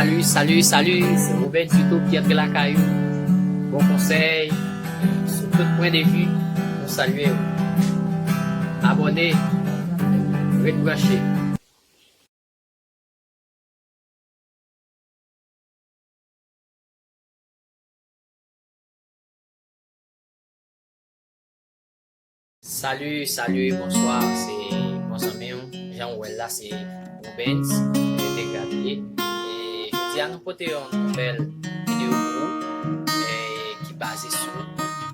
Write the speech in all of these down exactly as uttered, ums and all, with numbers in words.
Salut, salut, salut, se Robens YouTube ki antre lakay ou. Bon konsèy, sou tout pwen de vi, nou salye w. Abòne, ret branche. Salut, salut, bonswa, se bon zanmi w. Jan w wè l la, se Robens, eh, Degravier. E jodi a, nou pote yon nouvèl videyo pou ou, eh, ki baze sou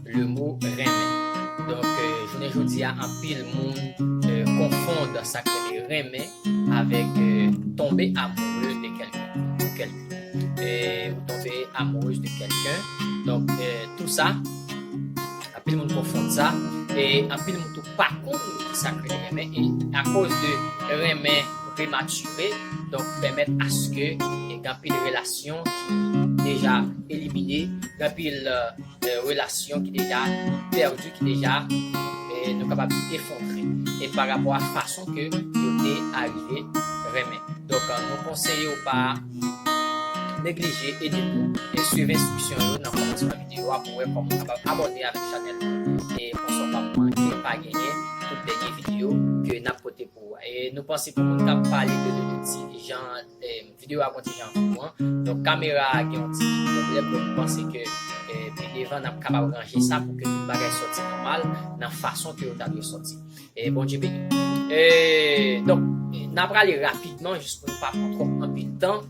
le mo renmen. Donk, eh, jounen jodi a, anpil moun, eh, konfonn sa k rele renmen avèk, eh, tombe amoureux de quelqu'un ou quelqu'une. Eh, ou tombe amoureuse de quelqu'un. Donk, eh, tou sa, anpil moun konfonn sa, e anpil moun tou pa konn ki sa k rele renmen, e akoz de renmen prematire, donk pèmèt aske e gen anpil relasyon ki deja elimine, gen anpil, eh, relasyon ki deja pèdi, ki deja, eh, nou kapab di efondre. E pa rapò a fason ke yo te arive renmen. Donk, eh, nou konseye w pa neglije ede nou e swiv enstriksyon yo nan kòmansman videyo a pou wè kòman w kapab abòne avèk chanèl nou. E konsa w p ap manke pa genyen tout dènye videyo ke n ap pote pou ou. E nou panse pou moun k ap pale de, de, de ti jan, eh, videyo a gon ti jan flou an. Donk, kamera a gen yon ti pwoblèm, donk, m panse ke, eh, pi devan, n ap kapab ranje sa pou ke tout bagay sòti nòmal nan fason ke yo ta dwe sòti. E Bondye beni. E, donk, n ap prale rapidman, jis pou nou pa pran twòp anpil tan,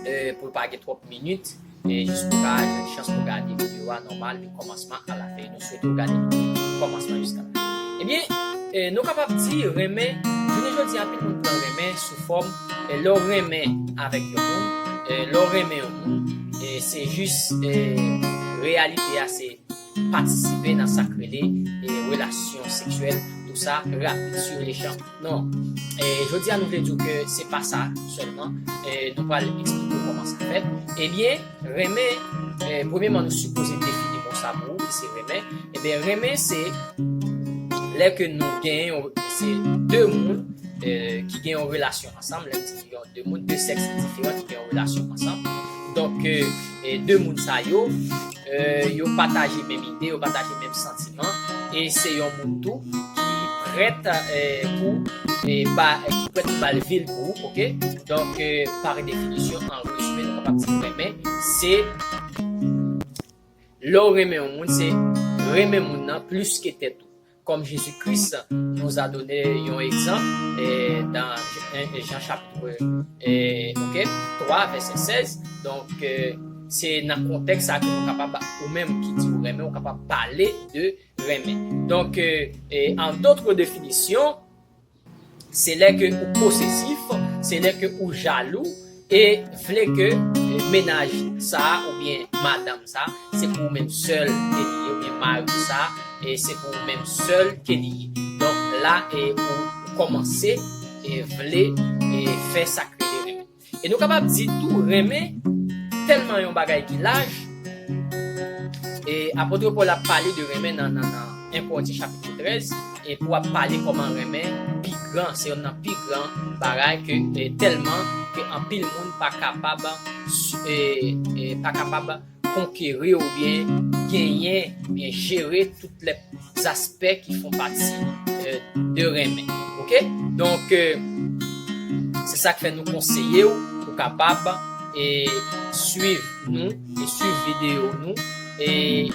eh, pou pa gen twòp minit, e jis pou ka jwenn chans pou gade videyo a nòmal, de kòmansman a la fen. Nou swete w gade videyo kòmansman jiska la. Ebyen, eh, nou kapab di renmen, jounen jodi a, anpil moun pran renmen sou fòm, eh, lè w renmen avèk yon moun, eh, lè w renmen yon moun, eh, se jis, eh, reyalite a, se patisipe nan sa k rele, eh, relasyon seksyèl, tou sa, rapid, sur le champ. Non. Eh, jodi a, nou vle di w ke se pa sa sèlman. Eh, nou pral eksplike w kòman sa fèt. Ebyen, renmen, eh, premyèman, nou sipoze defini mo sa pou ou, ki se renmen. Ebyen, renmen, se lè ke nou gen yon, se de moun, eh, ki gen yon relasyon ansanm, lè m di yon de moun, de sèks diferan ki gen yon relasyon ansanm. Donk, eh, eh, de moun sa yo, eh, yo pataje menm ide, yo pataje menm santiman, e se yon moun tou ki prèt, eh, pou, eh, ba, eh, ki prèt pou ba l vi l pou ou, oke? Donk, eh, pa definisyon, an rezime, nou kapab di renmen, se lè w renmen yon moun, se renmen moun nan plis ke tèt ou. Comme Jésus-Christ nous a donné yon egzanp, eh, dans Jean chapitre, eh, oke, twa, vèsè sèz. Donk, eh, se nan kontèks sa ke nou kapab, ou menm ki di ou renmen, ou kapab pale de renmen. Donk, eh, eh, en d'autres définitions, se lè ke ou posesif, se lè ke ou jalou, e vle ke, eh, mennaj sa a oubyen madanm sa a, se pou ou menm sèl ke li ye, oubyen mari sa a, e se pou ou menm sèl ke li ye. Donk, la, e ou kòmanse, e vle, e fè sa k rele renmen. E nou kapab di tou, renmen tèlman yon bagay ki laj. E apot Pòl ap pale de renmen nan, nan, nan en Korentyen chapit trèz, e pou ap pale kòman renmen pi gran, se youn nan pi gran bagay ke, e tèlman ke anpil moun pa kapab, e, e pa kapab konkeri oubyen genyen, oubyen jere tout lè zaspè ki fè pati, eh, de renmen. Oke? Donk, eh, se sa k fè nou konseye w pou kapab, eh, swiv nou e swiv videyo nou, e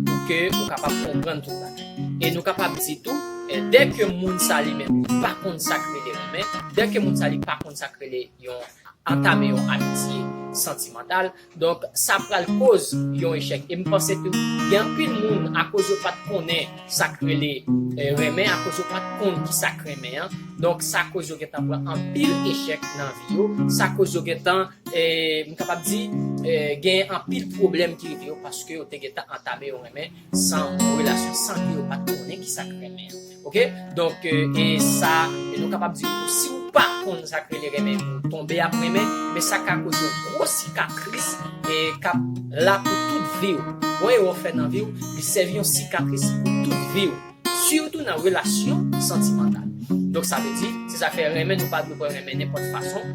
pou ke ou kapab konprann tout bagay. E nou kapab di tou, eh, dè ke moun sa li menm li pa konn sa k rele renmen, dè ke moun sa li pa konn sa k rele yon antame yon amitye santimantal. Donk, sa pral koz yon echèk. E m panse tou, gen anpil moun, akoz yo pa t konnen sa k rele, eh, renmen, akoz yo pa t konn ki sa k renmen an. Donk, sa koz yo gentan pran anpil echèk nan vi yo. Sa koz yo gentan, eh, m kapab di, eh, gen anpil pwoblèm ki rive yo paske yo te gentan antame yon renmen san yon relasyon, san ke yo pa t konnen ki sa k renmen an. Oke? Donk, eh, e sa, e nou kapab di tou, si w pa konn sa k rele renmen, ou tonbe ap renmen, men sa ka koze yon gwo sikatris, e k ap la pou tout vi w. Bon, e w fè nan vi w, li sèvi yon sikatris pou tout vi w. Sitou nan relasyon santimantal. Donk, sa vle di, se sa fè renmen, nou pa dwe pran renmen nenpòt fason.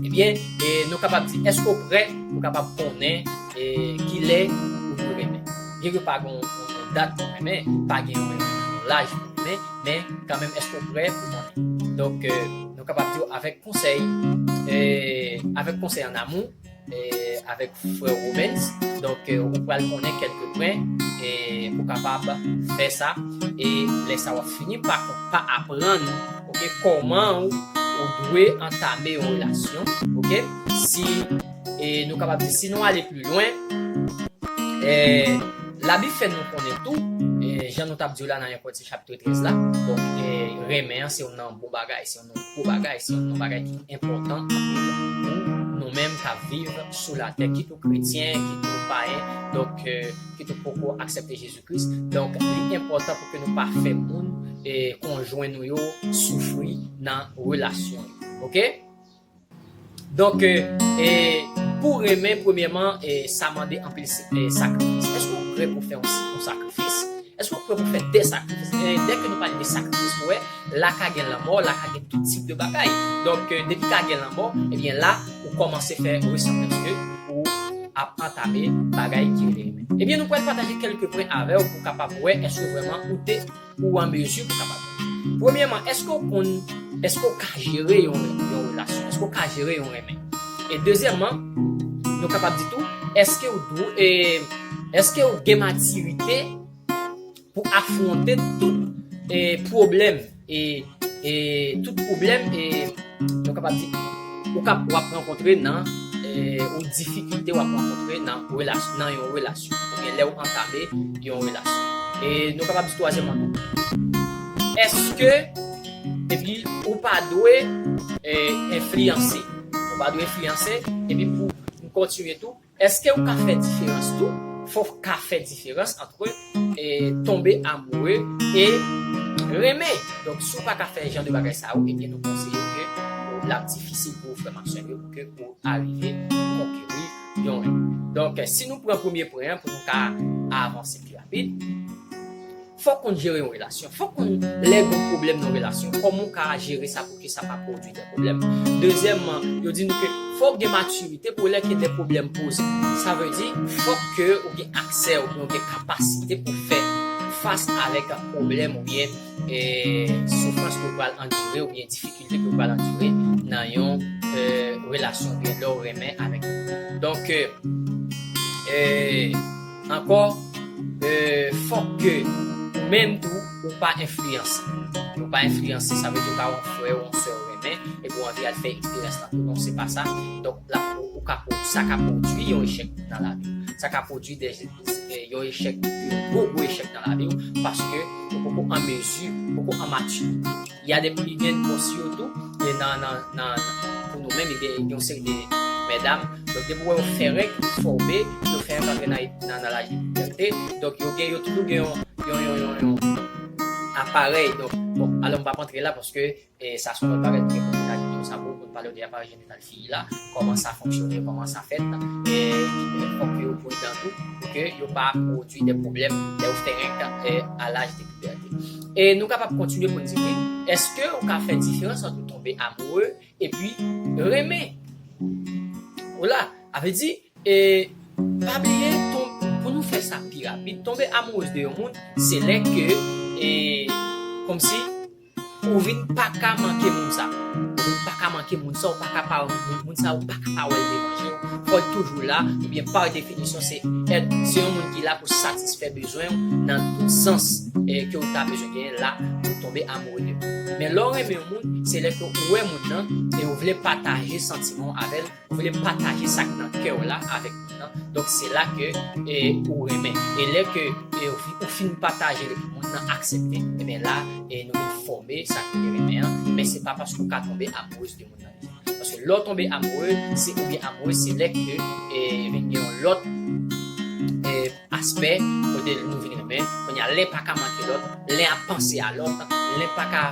Ebyen, e, nou kapab di, èske w prè pou kapab konnen, e, kilè ou dwe renmen? Byen ke pa gen yon, yon dat pou renmen, pa gen yon, yon laj pou renmen, men kanmenm, èske w prè pou konnen? Donk, e, nou kapab di w avèk konsèy, e, avèk konsèy an amou, e, avèk frè Romens. Donk, e, ou pral konnen kèlke pwen, e, pou kapab fè sa. E lè sa w ap fini pa, pa aprann, oke, kòman ou, ou dwe antame yon relasyon, oke? Si, e, nou kapab di, si nou ale pli lwen, e, Labib fè nou konnen tou, e, jan nou t ap di w la nan yon Korentyen chapit trèz la, donk, e, renmen an se yon nan bon bagay, se yon nan gwo bagay, se yon nan bagay ki enpòtan anpil pou nou menm k ap viv sou latè, kit ou kretyen, kit ou payen. Donk, e, kit ou poko aksepte Jezi Kris. Donk, li enpòtan pou ke nou pa fè moun, e, konjwen nou yo soufri nan relasyon yo. Oke? Donk, e, e, pou renmen, premyèman, e, sa mande anpil se-, e, sakrifis. Èske w prè pou fè yon, yon sakrifis? Èske w prè pou fè de sakrifis? E, dèke nou pale de sakrifis, ou wè, la ka gen lanmò, la ka gen tout tip de bagay. Donk, e, depi ka gen lanmò, ebyen la, ou kòmanse fè resanti ke ou ap antame bagay ki rele renmen. Ebyen, nou pral pataje kèlke pwen avè w pou kapab wè èske vrèman ou te ou an mezi pou kapab. Premyèman, èske w konn, èske w ka jere yon, yon relasyon? Èske w ka jere yon renmen? E dezyèmman, nou kapab di tou, èske w dwe, e, èske w gen matirite pou afwonte tout, e, pwoblèm, e, e, tout pwoblèm, e, nou kapab di, ou kap, w ap rankontre nan, e, ou difikilte w ap rankontre nan relasyon, nan yon relasyon, oubyen lè w antame yon relasyon. E nou kapab di twazyèmman tou. Èske, epi ou pa dwe, e, enfliyanse. Ou pa dwe enfliyanse, epi pou nou kontinye tou, èske ou ka fè diferans tou? Fò w ka fè diferans ant, e, tonbe amoure e renmen. Donk, si w pa ka fè jan de bagay sa yo, ebyen, nou konseye w ke, o, l ap difisil pou ou, frè m ak sè m yo, pou ke ou arive konkeri yon renmen. Donk, si nou pran premye pwen an pou nou ka avanse pi rapid, fòk ou konn jere yon relasyon. Fòk ou konn lè gen yon pwoblèm nan yon relasyon, kòman w ka jere sa pou ke sa pa pwodui de pwoblèm. Dezyèmman, yo di nou ke fòk gen matirite pou lè ke de pwoblèm poze. Sa vle di, fòk ke ou gen aksè, oubyen ou gen kapasite pou fè fas avèk pwoblèm oubyen, e, soufrans ke w pral andire oubyen difikilte ke w pral andire nan yon, e, relasyon oubyen lè w renmen avèk yon moun. Donk, e, e, ankò, e, fòk ke ou menm tou, ou pa enfliyanse. Ou pa enfliyanse, sa vle di ou ka wè yon frè ou yon sè ou renmen, epi ou anvi al fè eksperyans lan tou. Non, se pa sa. Donk, la, ou, ou ka, sa ka pwodui yon echèk nan lavi w. Sa ka pwodui de, de, yon echèk, yon gwo, gwo echèk nan lavi w, paske ou poko an mezi, poko an matirite. Y a de, gen konsèy tou, e nan, nan, nan, pou nou menm, gen, gen yon seri de medam. Donk, depi w wè yo fèrenk, fòme, yo fèrenk antre nan, nan, nan laj de pibète. Donk, yo gen, yo toujou gen yon, yon, yon, yon, yon aparèy. Donk, bon, alò, m p ap antre la paske, e, sa se yon lòt bagay ki gen pou nou ta kite yo sa pou, pou n pale de aparèy jenetal fi la, kòman sa fonksyone, kòman sa fèt, e, e, fòk yo pridan tou, pou ke yo pa pwodui de pwoblèm lè yo fèrenk, e, a laj de pibète. E nou kapab kontinye pou n di ke, èske ou ka fè diferans ant ou tonbe amoure epi renmen? Ou la, sa vle di, e, pa bliye, ton-, pou nou fè sa pi rapid, tonbe amourèz de yon moun, se lè ke, e, kòmsi, ou vin pa ka manke moun sa. Ou vin pa ka manke moun sa, ou pa ka pa moun, moun sa, ou pa ka pa wè l devan je w. Fò l toujou la, oubyen pa definisyon, se èt, se yon moun ki la pou satisfè bezwen w nan tout sans, e, ke w ta bezwen genyen la pou tonbe amoure de moun. Men lè w renmen yon moun, se lè ke ou wè moun nan e ou vle pataje santiman w avè l, ou vle pataje sa k nan kè w la avèk moun nan. Donk, se la ke, e, ou renmen. E lè ke, e, ou fi-, ou fin pataje l epi moun nan aksepte, ebyen la, e, nou vin fòme sa k rele renmen an. Men se pa paske ou ka tonbe amourèz de moun nan deja. Paske lè w tonbe amourèz, se oubyen amourèz, se lè ke, e, vin gen yon lòt, e, aspè kote nou vin renmen. Kounye a, len pa ka manke lòt, len ap panse a lòt, len pa ka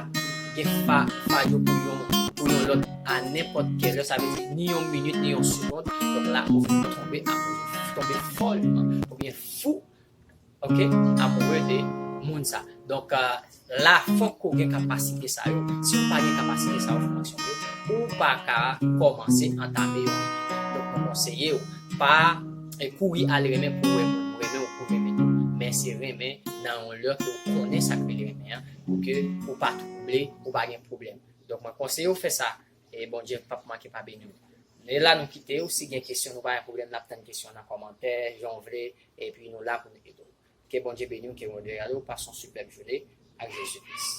gen fa-, fado pou yon, pou yon lòt a nenpòt kèl lè, sa vle di ni yon minit, ni yon segond. Donk la, ou vin tonbe amourèz, tonbe fòlman, oubyen fou, oke, amourèz de moun sa. Donk, e, la, fòk ou gen kapasite sa yo. Si ou pa gen kapasite sa yo, fòmasyon yo, ou pa ka kòmanse antame yon renmen. Donk, mwen konseye w, pa e kouri al renmen pou w wè moun renmen w pou renmen tou. Men se renmen nan yon lè ke w konnen sa k rele renmen an, pou ke ou pa twouble, ou pa gen pwoblèm. Donk, mwen konseye w fè sa, e Bondye p ap manke pa beni w. E la nou kite w, si gen kesyon, nou pa gen pwoblèm, n ap tann kesyon nan kòmantè, jan w vle, epi nou la pou n ede w. Ke Bondye beni w, ke Bondye gade w, pase yon sipèb jounen ak Jezi Kris.